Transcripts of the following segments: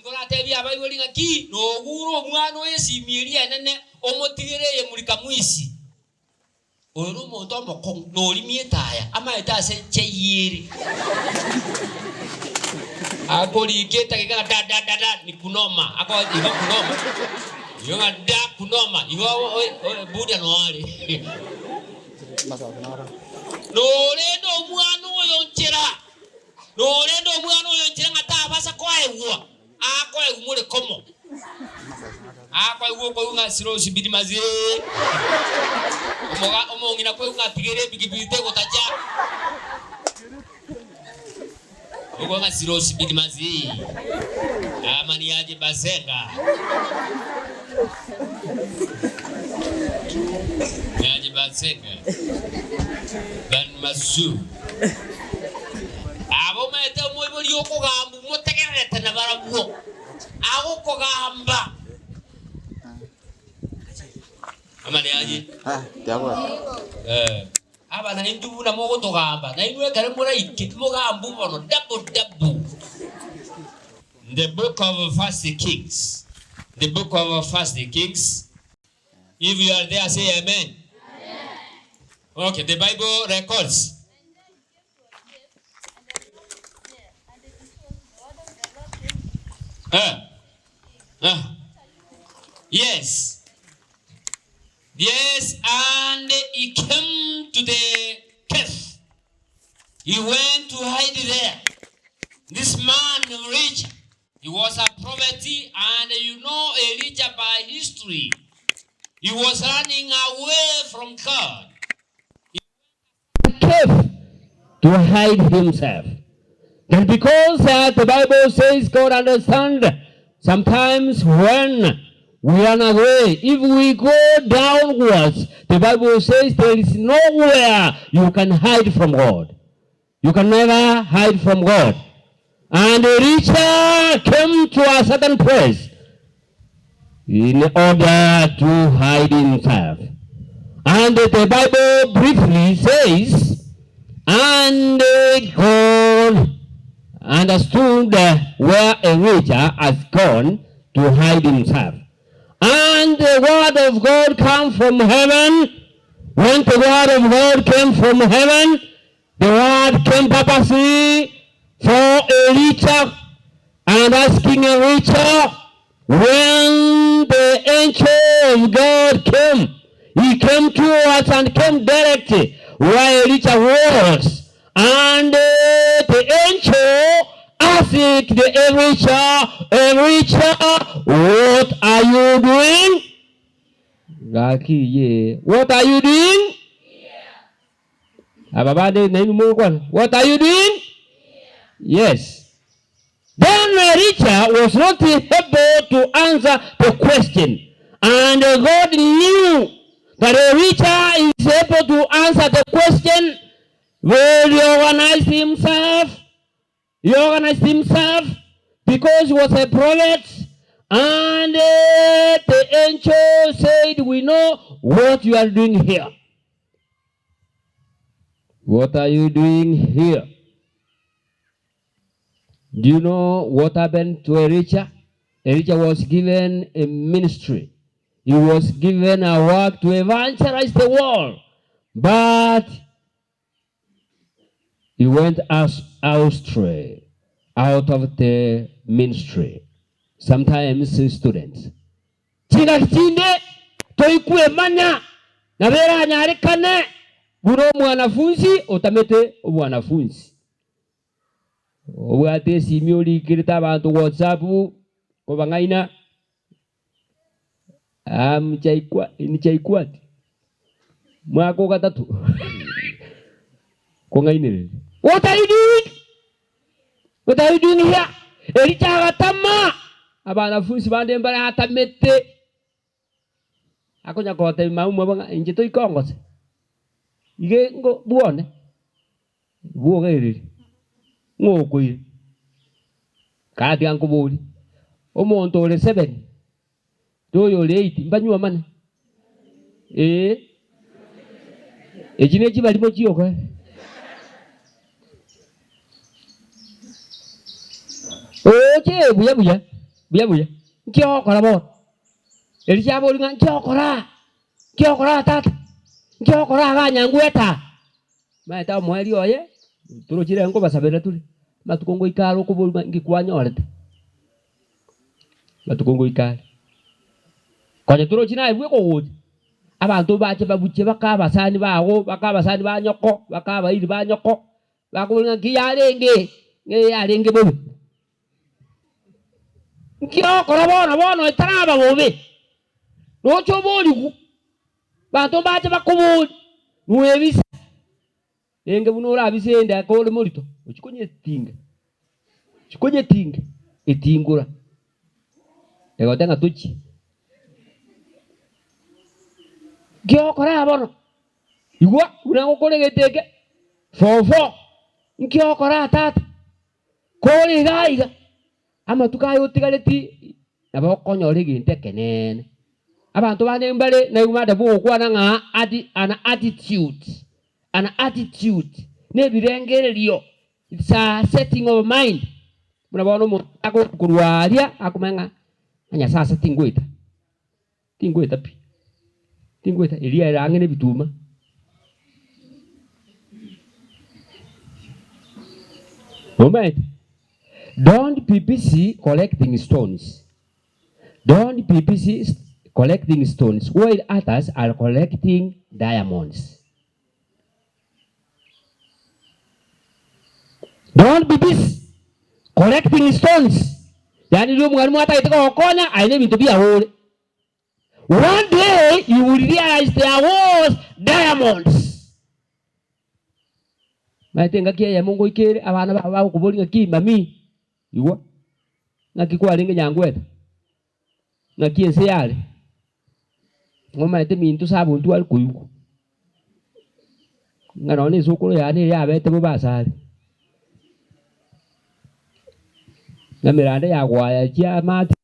Nkoratebie abaibori ng'a ki? Nogure omwana oye esimi eria enene, omotigere eye murika mwisi. Oyo nomonto omokong'u, norimia etaya, amaete ase chai ere. Akorika etageka ng'a da da da da ni kunoma, ako igo kunoma, igo ng'a da kunoma, igo buda noare. Norende omwana oyo nchera, norende omwana oyo nchera ng'a tabasa koegwa. Akoegwa more komo, akoegwa okoigwa ng'a sirosi mbiri mazi ee. Omoga omong'ina koigwa ng'a tigere epikipiki tegotacha. Oigwa ng'a sirosi mbiri mazi ama niaje basenga. Niaje basenga ban mazu. Aba omanyete omoibori okogamba Motegererete nabarabwo agokogamba. Amani aye. Eh, aba naintwe buna mogotogamba, nainwe ekero moraike mogambu bono double double. The book of First Kings, the book of First Kings, if you are there say amen. Okay, the Bible records. Eh, eh. Yes. Yes, and he came to the cave. He went to hide there. This man rich, he was a prophet, and you know Elijah by history. He was running away from God. Cave to hide himself. Then because uh, the Bible says God understands sometimes when we run away, if we go downwards, the Bible says there is nowhere you can hide from God. You can never hide from God. And Elijah came to a certain place in order to hide himself. And the Bible briefly says, and God understood where Elijah has gone to hide himself. And the word of God came from heaven. When the word of God came from heaven, the word came purposely for Elijah and asking Elijah, when the angel of God came, he came to us and came directly where Elijah was. And uh, the angel asked the Elijah, Elijah, what are you doing? Gaki ye, what are you doing? Aba bande nainwe mogokwana, What are you doing? Yes. Then Elijah was not able to answer the question, and God knew that Elijah is able to answer the question. Well, he organized himself. He organized himself because he was a prophet. And uh, the angel said, We know what you are doing here. What are you doing here? Do you know what happened to Elijah? Elijah was given a ministry. He was given a work to evangelize the world. But he went as astray out of the ministry. Sometimes students. Chingaki chinde toikwemanya nabo eranyarekane buna omwanafunsi otamete obwanafunsi. Obwate esimi orikerete abanto WhatsApp kobang'aina mchaikwati mwaka ogatato kong'ainereria. What are you doing? What are you doing here? Elija agatama, abanafunsi bande mbare atamete. Akonya gotebia mama omwabo ng'a inche toikongose, iga ngo bwone, bwogereri, ng'o okoire? Katiga nkoborie, omonto ore seven na oyore eight mbanyuomane? Ee, echi ne chibarimo chioka. Oche buya buya. Buya buya, nki ogokora bono? Elisha aboria ng'a nki ogokora aa? Nki ogokora aa tata? Nki ogokora igaa nyangweta aa? Omanyete omoerio oye, torochire nkobasabera tore, amatuko ngoika are okoborwa ng'a nki kwanyorete, amatuko ngoika are. Konya torochi naye bweka ogocha, abanto bache babuche baka abasani bago, baka abasani ba nyoko, baka abairi ba nyoko, bakoboria ng'a nki yarenge, ng'a eyarenge bobe. Nki ogokora bono bono etaraba bobe? Roche oborigwe, abanto mbache bakoborie, noebisa. Renge buna orabise ende ake ore morito, ochia konyetinga, ochia konyetinga, etingora, egoteba ng'a tochie. Nki ogokora bono? Igwa buna ngokora egento eke, fofo, nki ogokora tata? Kore iga iga, amatuko aya otigareti nabo okonyora egento ekeneene. Abanto bande mbare naigwe bande bogokwana ng'a ati an attitude, an attitude, na ebirengererio, it's a setting of mind. Buna bono omonto akorwa aria akomanya ng'a onye ase ase tingoeta, tingoeta pi, tingoeta, eria ere ang'e na ebituma. Omanyete? Don't be busy collecting stones, don't be busy collecting stones while others are collecting diamonds. Don't be busy collecting stones, yaani riria omwalimu atagete kogokonya aye na ebinto biago ore. One day you will realize there was diamonds. Omanyete engaki eyemo ngoika ere abana bao bagokoboria ng'aki mami igwa, ng'aki kwarenge nyangwete, ng'aki ense yare, omanyete minto sabuntwe are koigwa, ng'a nonye na esokoro yane ere yabete bobe asare. Ng'a emeranda yagoaya chiamati,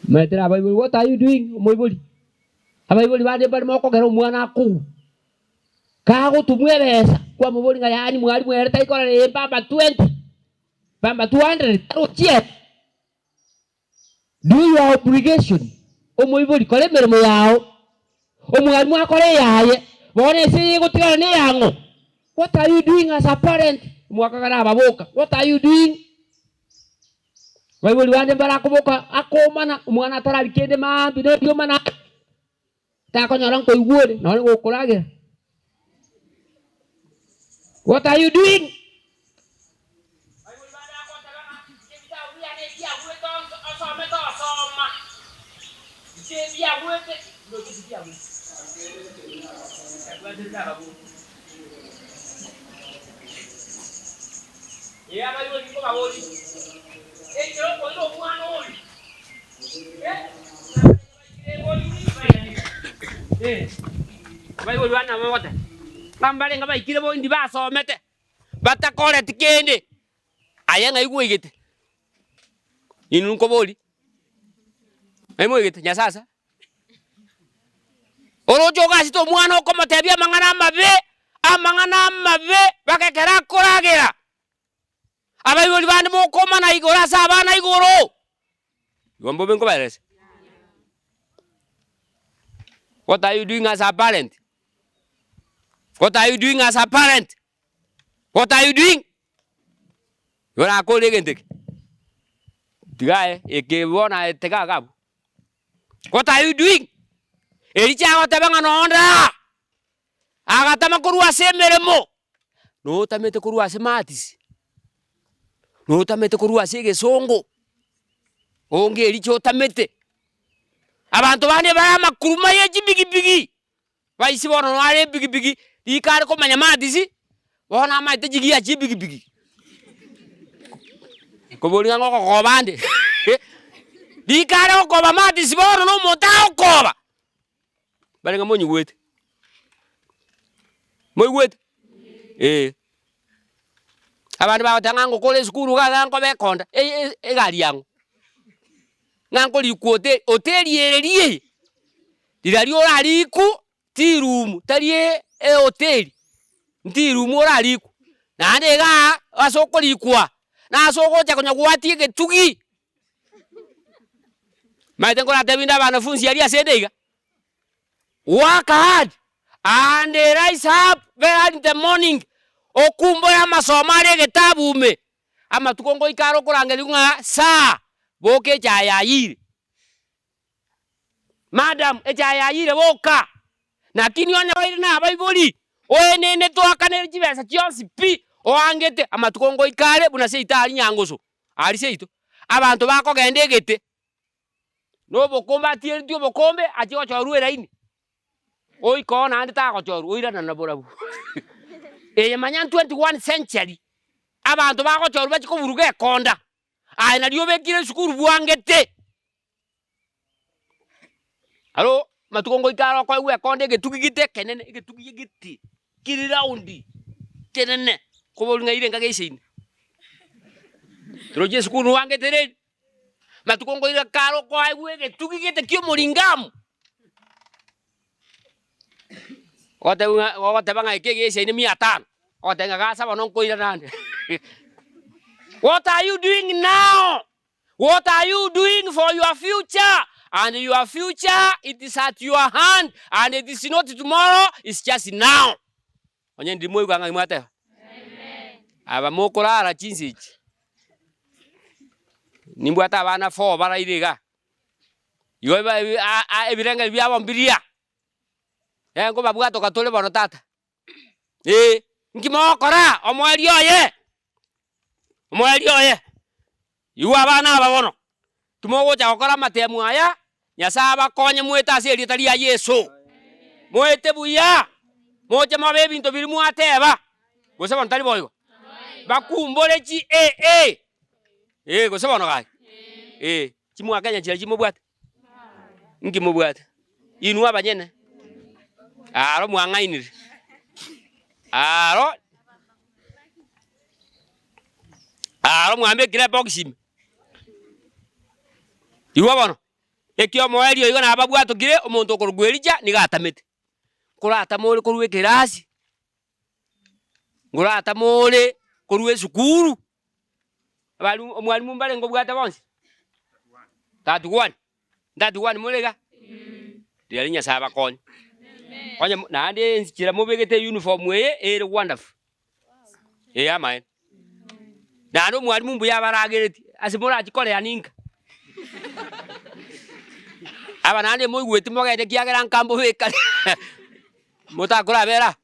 omanyete na abaibori what are you doing omoibori? Abaibori bande mbare mokogera omwana akogwa, kagotomwa ebesa, kwamoboria ng'a yaani mwalimu ere taikorora ee mpamba 20, mpamba 200 tarochi ere. Do your obligation, omoibori kora emeremo yao, omwalimu akore eyaye, bono ense eye egotigara neyang'o? What are you doing as a parent? Omwakagara ababoka, what are you doing? Abaibori bande mbarakoboka akomana, omwana atarari kende maambia na eriomana, takonyora nkoigwa ore nonye gokoragera. What are you doing? Abaibori bande bagoteba ng'a ebitabu biane ebiagwete osomete osoma, inche ebiagwete ndoche tibiagwete. Ee, abaibori nkobaborie, enchera okoira omwana oyo, Abaibori bane nabo bagoteba, ng'a mbarenge baikire boindi basomete, batakoreti kende, aye ng'ai gwaigete? Inwe nkoborie, ng'ai mwaigete? Nyasae asa? Oroche ogasete omwana okomotebia amang'ana amabe, amang'ana amabe, mpaka ekero akoragera. Abaibori bande mokomana igoro ase abana igoro. Igo mbobe nkobaeresa. What are you doing as a parent? What are you doing as a parent? What are you doing? Igo nakore egento eke, tiga aye eke bono aye tiga iga abwo. What are you doing? Ericha agoteba ng'a nonde aa, agatama korwa ase emeremo, notamete korwa ase maths, notamete korwa ase egesongo, onge ericha otamete. Abanto bande bare amakuruma ye chipikipiki, Raisi bono noyo are epikipiki, rika are komanya maths, bono amaete chigiya chia epikipiki. Koboria ng'a ogokoba ande, rika are gokoba maths bono na omonto agokoba, bare ng'a monyigwete, moigwete? Eh. Abande bagoteba ng'a ngokora esukuru iga iga nkoba ekonda, eye egari yang'o? Ng'a nkorikwa hoteli, hoteli ere riiii. Rirorio orarikwu tirumu tari ehoteli, ntirumu orarikwu, naende igaa ase okorikwa. Nase ogocha konya gwatia egetugi. Maete nkoratebie inde abanafunsi aria ase ende iga, work hard and rise up very early in the morning, okumbore amasomo are egetabu ime, amatuko ngoika are okorangerigwa ng'a sir, boka echae yayire. Madam, echae yayire boka, lakini onye oire na abaibori, oenene toakanere chibesa chionsi pi, oangete, amatuko ngoika are buna seito aria nyangoso, aria seito, abanto bakogenda egete, na obokombe atieretie obokombe achie gochorwa eraini, oika oo naende tagochorwa oirana naborabwo eye manya 21 century, abanto bagochorwa bachie koburuga ekonda, aye nario obekire esukuru bwangete. Aro amatuko ngoika aro okoegwa ekonda egetugi gete ekenene, egetugi gete kere round kenene, koboria ng'a ire enka geseine. Torochi esukuru nwangete ere, amatuko ngoika kare okoegwa egetugi gete kia omoringamu, ogotebiwa ng'a ogoteba ng'a eke egeseine mia tano, ogoteba ng'a gasa bono nkoirana ande what are you doing now? What are you doing for your future? And your future it is at your hand and it is not tomorrow, it's just now. Onye ndiri moigwa ng'aki mwateba? Aba mokorara chinsa echi, nimbwate abana four baraire igaa, igo eba a- a ebirengeri biabo mbiria, eh nkobabwatoka tore bono tata, eh, nki mogokora omoerio oye? Omoerio oye, igwa abana aba bono, timogocha gokora amatemu aya, Nyasae abakonye moete ase erieta ria Yeso. Moete buya, moche mobe ebinto biria mwateba, gose bono tari boigo? Bakumbore chi AA, eh gose bono gaki, eh, chimwakenya chiria chimobwate? Nki mobwate? Inwe abanyene, aro mwang'ainire, aro aro mwambekire ebox ime. Igwa bono, eki omoerio igo nababwatokire, omonto okorokwa Elija nigo atamete. Nkoratame ore korwa ekerasi, nkoratame ore korwa esukuru, abalimu omwalimu mbarenge obwate bonsi? Tatukwani, ntatukwani more iga? Riaria Nyasaye abakonye. Onye mo naende enchera mobegete euniform eye, ere wonderful, eh amaene. Naende omwalimu mbuya abarageretie, ase morachie korea ninka. Aba naende moigweti mogende ekiagera nka mbobekane motakorabera aa.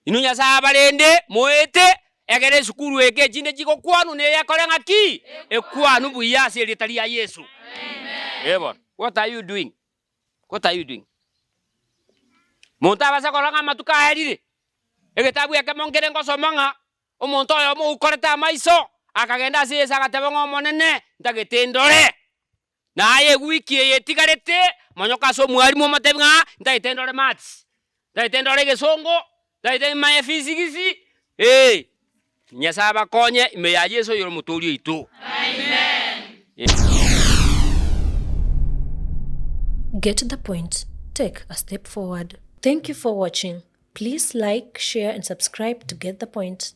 Inwe Nyasae abarende, moete, egere esukuru eke echinde chigokwanwa neye ekore ng'aki? Ekwanwe buya ase erieta ria Yeso. Ee bono, what are you doing? What are you doing? Monto abase korora ng'a amatuko aerire, egetabu ekemo nkere ngosoma ng'a omonto oyomo oukorete amaiso, akagenda ase Yeso agateba ng'a Omonene, ntagete ndore. Na aye ewiki eye etigarete, monyoka ase omwalimu omotebie ng'a ntagete ndore maths, ntagete ndore egesongo, ntagete manye physics, eh. Nyasae abakonye ime ya Yeso oyore omotoori oito. Get the point, take a step forward. Thank you for watching, please like, share and subscribe to get the point.